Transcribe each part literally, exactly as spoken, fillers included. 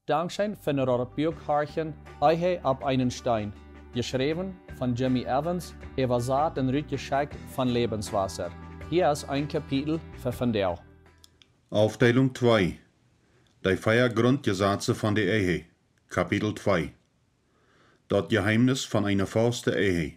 Dankscheen fa daut Buak horchen, Ehe opp eenen Steen. Jeschräwen von Jimmy Evans, äwasat un rutjeschekjt von Lebenswasser. Hia es een Kapitel fa vondoag. Aufdeelunk twee. De vea Grundjesaze von de Ehe. Kapitel twee. Daut Jeheemnis von eene fauste Ehe.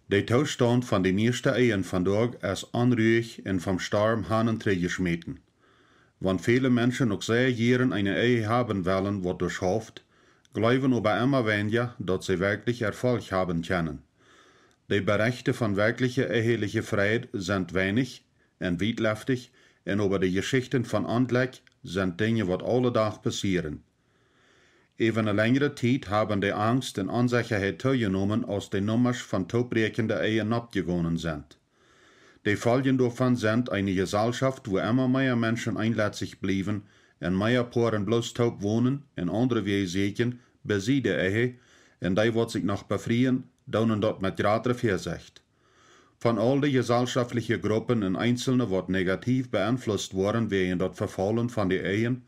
De Toostaunt von de mieeschte Ehen vondoag es onruich un vom Storm han un trigj jeschmäten. Wan väle Menschen uk sea jieren eene Ehe haben wellen, waut doa schauft, jleewen oba emma weinja, daut see werkjlich Erfolg haben kjennen. De Berechte von werkjliche eheliche Fräd sent weinich un wietleftich, un oba de Jeschichten von Onjlekj sent Dinja, waut aule Dach passieren. Äwa eene lenjre Tiet haben de Angst un Onsechaheit toojenomen, aus de Nummasch von toopbräakjende Ehen oppjegonen sent. De Foljen doavon sent eene Jesalschaft, wua emma mea Menschen eenletzich bliewen un mea Poaren bloos toop wonen un aundre Wäaj sieekjen, besied de Ehe, un dee, waut sikj noch befrieen, doonen daut met jratre Väasecht. Von aul de jesalschaftliche Gruppen un Eenzelne, waut negativ beenflusst woaren wäajen daut Vefaulen von de Ehen,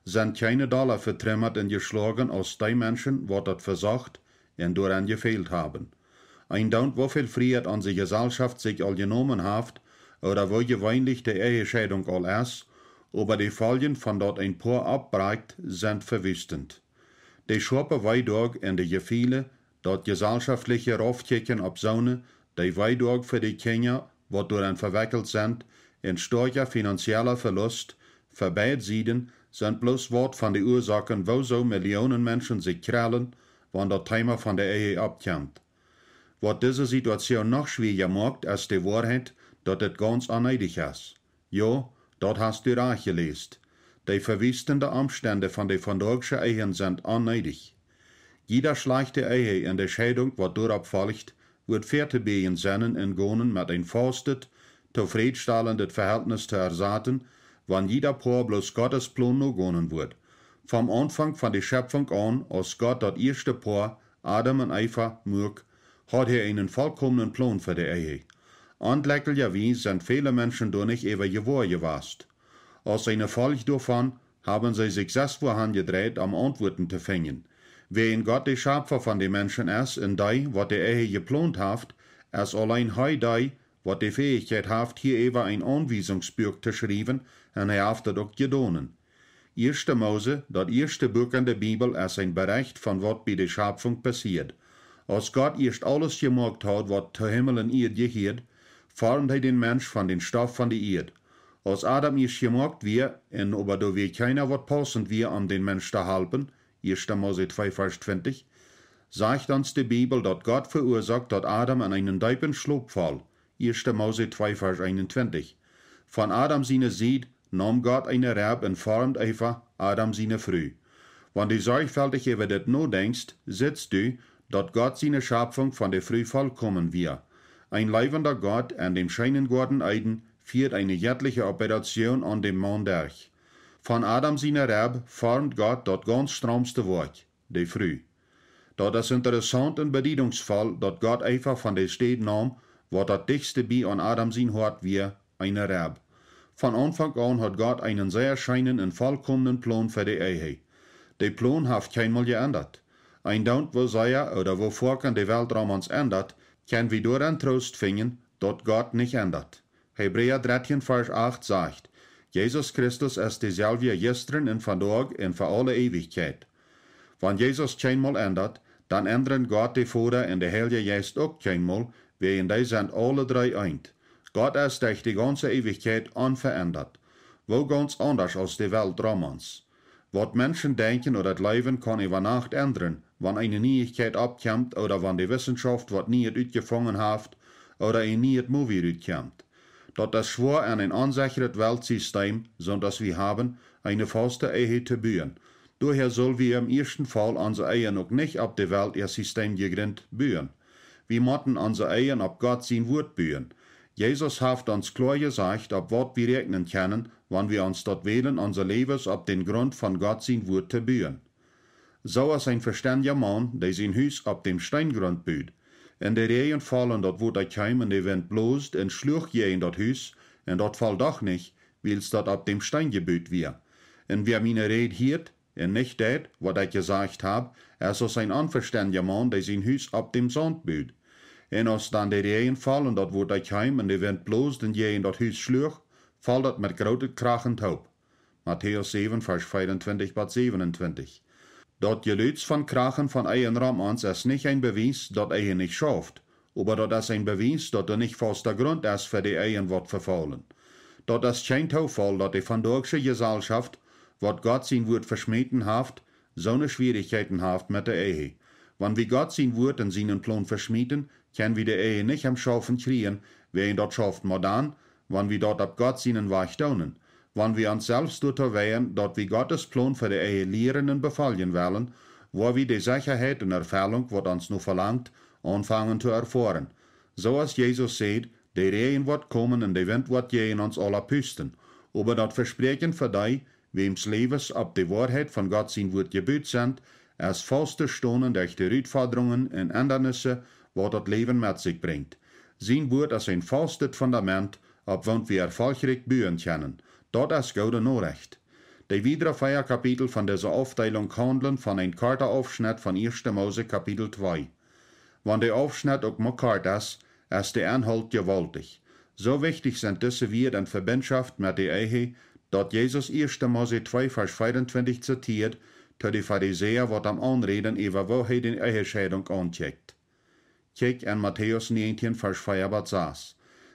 sent kjeene dolla vetremmat un jeschloagen aus dee Menschen, waut daut vesocht un doaraun jefält haben. Eendoont woo väl Frieheit onse Jesalschaft sikj aul jenomen haft, ooda woo jeweenlich de Ehescheidunk aul es, oba de Foljen von daut een Poa oppbrakjt, sent vewustend. De schoape Weedoag un de Jefeele, daut jesalschaftliche Raufkjikjen opp soone, dee Weedoag fa de Kjinja, waut doaraun vewekjelt sent, un stoakja finanziella Velust, fa beid Sieden, sent bloos waut von de Uasoaken, woosoo Millionen Menschen sikj kjrellen, wan daut Teema von de Ehe oppkjemt. Waut dise Situatioon noch schwieeja moakt, es de Woarheit, daut dit gaunz onneedich es. Jo, daut hast du rajcht jeläst. De vewustende Omstend von de vondaagsche Ehen sent onneedich. Jieda schlajchte Ehe un de Scheidunk, waut doaropp foljt, woat väatobieejen sennen un gonen met een faustet, tofrädstalendet Vehältnis to ersaten, wan jieda Poa bloos Gottes Plon nogonen woat. Vom Aunfank von de Schepfunk aun, aus Gott daut ieeschte Poa, Adam un Eva, muak, haud hee eenen volkomnen Plon fa de Ehe. Onjlekjlicherwies sent väle Menschen doa nich äwa jewoa jewast. Aus eene Folj doavon haben see sikj sest woahan jedreit, om Auntwuaten to finjen. Wäajen Gott de Schapfa von de Menschen es un dee, waut de Ehe jeplont haft, es auleen hee dee, waut de Fäichkjeit haft, hia äwa een Aunwiesungsbuak to schriewen, un hee haft daut uk jedonen. Ieeschte Mose, daut ieeschte Buak en de Bibel, es een Berecht von waut bie de Schapfunk passieed. Aus Gott ieescht aules jemoakt haud, waut to Himmel un Ieed jehieed, formd hee dän Mensch von dän Stoff von de Ieed. Aus Adam ieescht jemoakt wia, un oba doa wia kjeena, waut paussent wia, om dän Mensch to halpen, ieeschte Mose twee Varsch twintich, sajcht ons de Bibel, daut Gott veuasoakt, daut Adam en eenen deepen Schlop foll, ieeschte Mose twee Varsch eenuntwintich. Von Adam siene Sied neem Gott eene Reb un formd Eva, Adam siene Fru. Wan du sorjfeltich äwa dit nodenkjst, sitst du, daut Gott siene Schapfunk von de Fru volkomen wia. Een leewenda Gott en däm scheenen Goaden Eden fieed eene jettliche Operatioon aun däm Maun derch. Von Adam siene Reb formd Gott daut gaunz stroomste Woakj, de Fru. Daut es interessaunt un bediedungsvoll, daut Gott Eva von de Städ neem, waut daut dichtste bie aun Adam sien Hoat wia, eene Reb. Von Aunfank aun haud Gott eenen sea scheenen un volkomnen Plon fa de Ehe. De Plon haft kjeenmol jeendat. Eendoont woo sea ooda woo foaken de Welt rom ons endat, kjenn wie doaraun Troost finjen, daut Gott nich endat. Hebräa dartieen Varsch acht sajcht: Jesus Christus es deselwja jistren un vondoag un fa aule Eewichkjeit. Wan Jesus kjeenmol endat, dan endren Gott de Voda un de Heilja Jeist uk kjeenmol, wäajen dee sent aule dree eent. Gott es derch de gaunze Eewichkjeit onveendat. Woo gaunz aundasch aus de Welt rom ons. Waut Menschen denkjen ooda jleewen, kaun äwa Nacht endren, wan eene Nieichkjeit oppkjemt ooda wan de Wissenschaft waut Nieet utjefungen haft ooda een nieet Movie rutkjemt. Daut es schwoa, en een onsechret Weltsistem, soont aus wie haben, eene fauste Ehe to buen. Doahäa sull wie em ieeschten Faul onse Ehen uk nich opp de Welt äa Sistem jejrint buen. Wie motten onse Ehen opp Gott sien Wuat buen. Jesus haft ons kloa jesajcht, opp waut wie räakjnen kjennen, wan wie ons daut wälen, onse Läwes opp dän Grunt von Gott sien Wuat to buen. Soo aus een vestendja Maun, dee sien Hus opp däm Steengrunt bud, un de Räajen foll un daut Wota kjeem un de Wint blosd un schluach jäajen daut Hus, un daut foll doch nich, wiels daut opp däm Steen jebut wia. Un wäa miene Räd hieet un nich deit, waut ekj jesajcht hab, es aus een onvestendja Maun, dee sien Hus opp däm Saunt bud. Un aus dan de Räajen foll un daut Wota kjeem un de Wint blosd un jäajen daut Hus schluach, foll daut met grootet Krachen toop. Matäus säwen, Varsch vea un twintich bat säwen un twintich. Daut Jelud von Krachen von Ehe rom ons es nich een Bewies, daut Ehe nich schauft, oba daut es een Bewies, daut doa nich fausta Grunt es fa de Ehen, waut vefaulen. Daut es kjeen Toofaul, daut de vondoagsche Jeselschoft, waut Gott sien Wuat veschmäten haft, soone Schwierichkjeiten haft met de Ehe. Wan wie Gott sien Wuat un sienen Plon veschmäten, kjenn wie de Ehe nich aum Schaufen kjrieen, wäajen daut schauft mau dan, wan wie daut opp Gott sienen Wajch doonen. Wan wie ons selfst doatoo weien, daut wie Gottes Plon fa de Ehe lieren un befoljen wellen, woa wie de Sechaheit un Erfellunk, waut ons nu velangt, aunfangen to erfoaren. Soo aus Jesus säd: De Räajen woat komen un de Wint woat jäajen ons aula pusten. Oba daut Vespräakjen fa dee, wäms Läwes opp de Woarheit von Gott sien Wuat jebut sent, es faust to stonen derch de Rutfodrungen un Endanisse, waut daut Läwen met sikj brinjt. Sien Wuat es een faustet Fundament, opp woont wie erfolchrikj buen kjennen. Daut es goode Norecht. De wiedre vea Kapitel von dise Aufdeelunk haundlen von een korta Aufschnett von ieeschte Mose Kapitel twee. Wan de Aufschnett uk mau kort es, es de Enhault jewaultich. Soo wichtich sent dise Wieed en Vebinjschoft met de Ehe, daut Jesus ieeschte Mose twee Varsch vea un twintich zitieed, to de Farisäa, waut am aunräden äwa woo hee de Ehescheidunk aunkjikjt. Kjikj en Matäus näajentieen Varsch vea bat sas.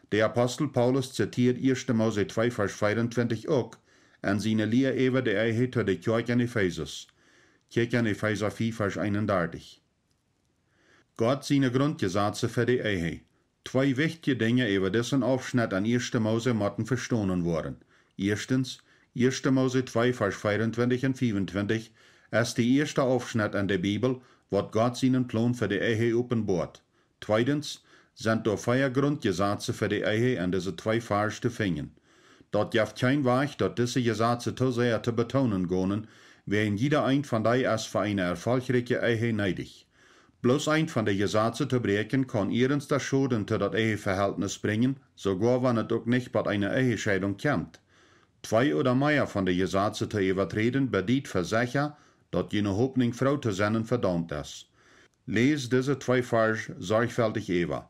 De Apostel Paulus zitieed ieeschte Mose twee Varsch vea un twintich uk en siene Lia äwa de Ehe to de Kjoakj en Efesus. Kjikj en Efeesa vea Varsch eenundartich. Gott siene Grundjesaze fa de Ehe. Twee wichtje Dinja äwa disen Aufschnett en ieeschte Mose motten vestonen woaren. Ieeschtens, ieeschte Mose twee Varsch vea un twintich un vea un twintich es de ieeschte Aufschnett en de Bibel, waut Gott sienen Plon fa de Ehe openboat. Tweedens, sent doa vea Grundjesaze fa de Ehe en dise twee Varsch to finjen. Daut jeft kjeen Wajch, daut dise Jesaze too sea to betoonen gonen, wäajen jieda eent von dee es fa eene erfolchrikje Ehe needich. Bloos eent von de Jesaze to bräakjen kaun ierensta Schoden to daut Eheveheltnis brinjen, soogoa wan et uk nich bat eene Ehescheidunk kjemt. Twee ooda mea von de Jesaze to äwaträden bediet fa secha, daut june Hopninj froo to sennen vedaumt es. Läs dise twee Varsch sorjfeltich äwa.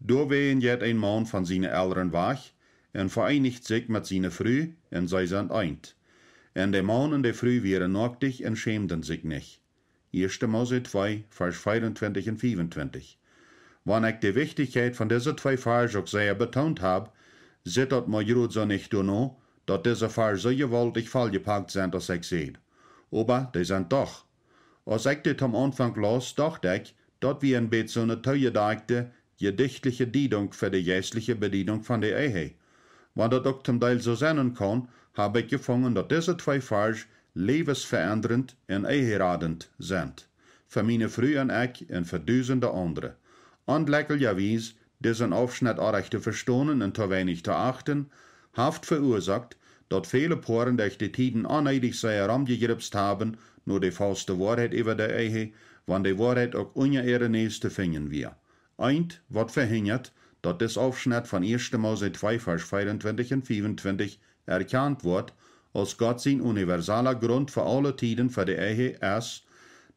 Doawäajen jeit een Maun von siene Elren wajch un veeenicht sikj met siene Fru, un see sent eent. Un de Maun un de Fru wieren noaktich un schämden sikj nich. ieeschte Mose twee, Varsch vea un twintich un vea un twintich. Wan ekj de Wichtichkjeit von dise twee Varsch uk sea betoont hab, sitt daut mau jrod soo nich doano, daut dise Varsch soo jewaultich volljepakt sent aus ekj säd. Oba dee sent doch. Aus ekj dit aum Aunfank laus, docht ekj, daut wia een bät soone toojedakjte, jedichtliche Diedunk fa de jeistliche Bediedunk von de Ehe. Wan daut uk toom Deel soo sennen kaun, hab ekj jefungen, daut dise twee Varsch läwesveendrent un eheradent sent. Fa miene Fru un ekj un fa dusende aundre. Onjlekjeljawies, disen Aufschnett orrajcht to vestonen un too weinich to achten, haft veuasoakt, daut väle Poaren derch de Tieden onneedich sea romjejripst haben no de fauste Woarheit äwa de Ehe, wan de Woarheit uk unja äare Näs to finjen wia. Eent, waut vehinjat, daut dis Aufschnett von ieeschte Mose twee, Varsch vea un twintich un fea un twintich erkjant woat, aus Gott sien universala Grunt fa aule Tieden fa de Ehe es,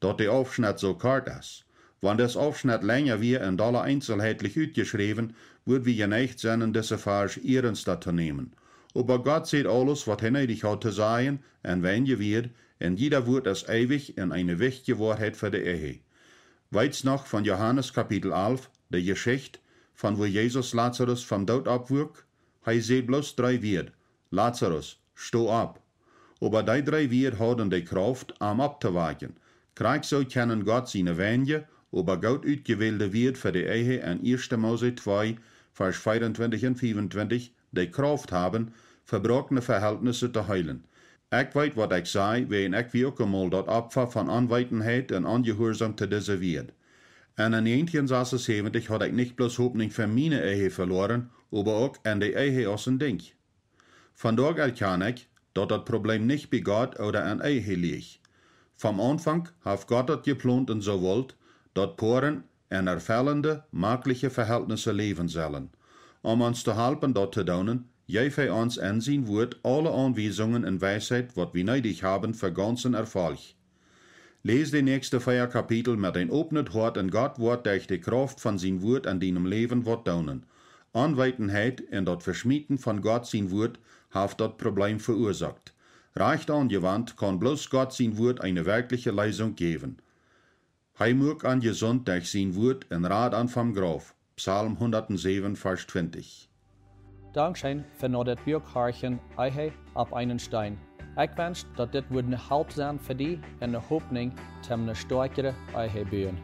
daut de Aufschnett soo kort es. Wan dis Aufschnett lenja wia un dolla eenzelheitlich utjeschräwen, wudd wie jeneicht sennen, dise Varsch ierensta to nämen. Oba Gott säd aules, waut hee needich haud to sajen, en weinje Wieed, un jieda Wuat es eewich un eene wichtje Woarheit fa de Ehe. Weetst noch von Johanes Kapitel alf, de Jeschicht, von wua Jesus Lazarus vom Doot oppwuak? Hee säd bloos dree Wieed: Lazarus, sto opp. Oba dee dree Wieed hauden de Krauft, am opptowakjen. Krakjt soo kjennen Gott siene weinje, oba goot utjewälde Wieed fa de Ehe en ieeschte Mose twee, Varsch vea un twintich un fea un twintich, de Krauft haben, vebroakne Veheltnisse to heelen. Ekj weet, waut ekj saj, wiels ekj wia uk emol daut Opfa von Onweetenheit un Onjehuarsaum to dise Wieed. En näajentieen sasunsäwentich haud ekj nich bloos Hopninj fa miene Ehe veloaren, oba uk en de Ehe aus een Dinkj. Vondoag erkjan ekj, daut daut Probleem nich bie Gott ooda en Ehe lieech. Vom Aunfank haft Gott daut jeplont un soo wult, daut Poaren en erfellende, makliche Veheltnisse läwen sellen. Om ons to halpen daut to doonen, jeef hee ons en sien Wuat aule Aunwiesungen un Weisheit, waut wie needich haben fa gaunzen Erfolg. Läs de näakjste vea Kapitel met een opnet Hoat un Gott woat derch de Krauft von sien Wuat en dienem Läwen waut doonen. Aunweetenheit un daut Veschmieten von Gott sien Wuat haft daut Probleem veuasoakt. Rajcht aunjewant kaun bloos Gott sien Wuat eene werkjliche Leesunk jäwen. Hee muak an jesunt derch sien Wuat un rad an vom Grauf. Psalm hundatsäwen, Varsch twintich. Dankscheen fa no dit Buak horchen, Ehe opp eenen Steen. Ekj wensch daut dit wudd ne Help sennen fa die un ne Hopninj toom ne stoakjre Ehe buen.